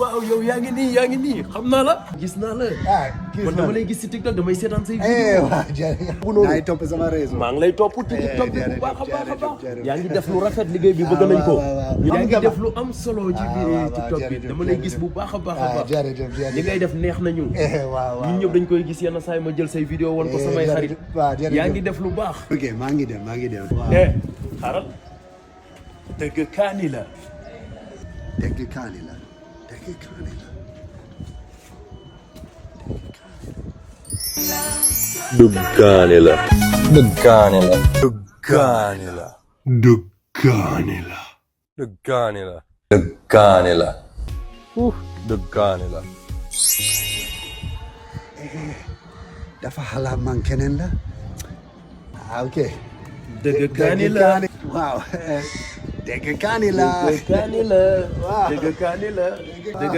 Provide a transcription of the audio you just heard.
waaw yow yaa ngi nii xam naa la. gis naa la. man dama lay gis si TikTok damay seetaan say vidéo. waaw jërëjëf. yaa ngi topp sama réseau. maa ngi lay topp ci TikTok bi bu baax a baax. yaa ngi def lu rafet liggéey bi bëgg nañ ko. yaa ngi def lu am solo ci biir TikTok bi dama lay gis bu baax a baax. jërëjëf li ngay def neex nañu. waaw ñun ñëpp dañ koy gis yenn saa yi ma jël say vidéo won ko samay xarit. yaa ngi def lu baax. ok maa ngi dem. xaaral dëgg kaani la. dëgg kaani la. Duggaane la. Duggaane la. Duggaane la. Duggaane la. Duggaane la. Duggaane la. Duggaane la. dafa xalaat man keneen la. ok. dëgg kaani la. waaw. dëgg kaani la. dëgg kaani la. dëgg kaani la.